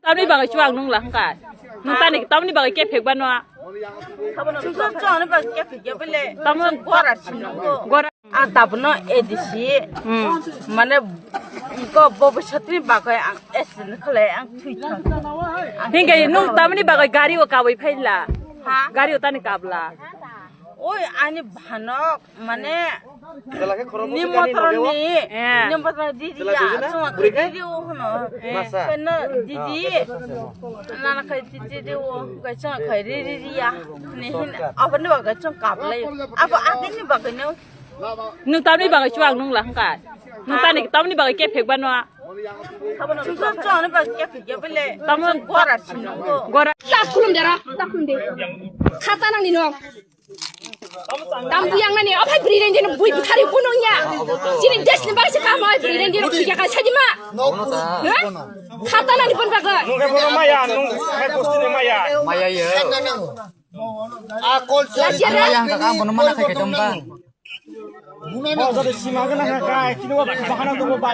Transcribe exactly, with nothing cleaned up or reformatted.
Tamni bagwi chuwak nung la hwnkha. Nung tani tamni bagwi kephek bano. Chwngkha chwngni bagwi kephek ya bele. Tamo gora sinungo. Gora. Ang tabno A D C. Hmm. Mane ko bobo satri bagwi ang accident khlai ang thwi thang. Hingke nung tamni bagwi gari o kabwi phaila. Ha? Gari o tani kabla. Oi ani bhanok. Mane, Jela khe khorokbo ni se kani motor nogo. Ni, Eh. ni motor ni didi Jela ya, didi na? Chuma Buri khe? Didi o hono. Eh. Masa? Keno didi. Ah, masa, masa. Nana khai didi di o, kai chuma khai ri ri ri ya. Ni hin, Shortcut. Abo ni bagai chuma kaplai. Abo agini bagai no. Nung tamni bagai chuwak nung la hwnkha. Nung tani tamni bagai kephek bano. Chuma chuma ni bagai kephek ya bele. Tamo gora sinungo. Gora. Tak khulum dera, tak khulum de. Khata nang ni no. Tam buyang nani, ophai bri reng jeno bui buthari kuno ya. Chini desh ni bagwi se kam oi bri reng jeno kuya ka sajima. Ha? Khata nani pon baga. Nung khe bono maya, nung khe bosti ni maya. Maya ye. Last year Maya hangka kang bono mana khai kaitom ba. Bono jodi sima gana kha kai, kini wa bahana dong ba.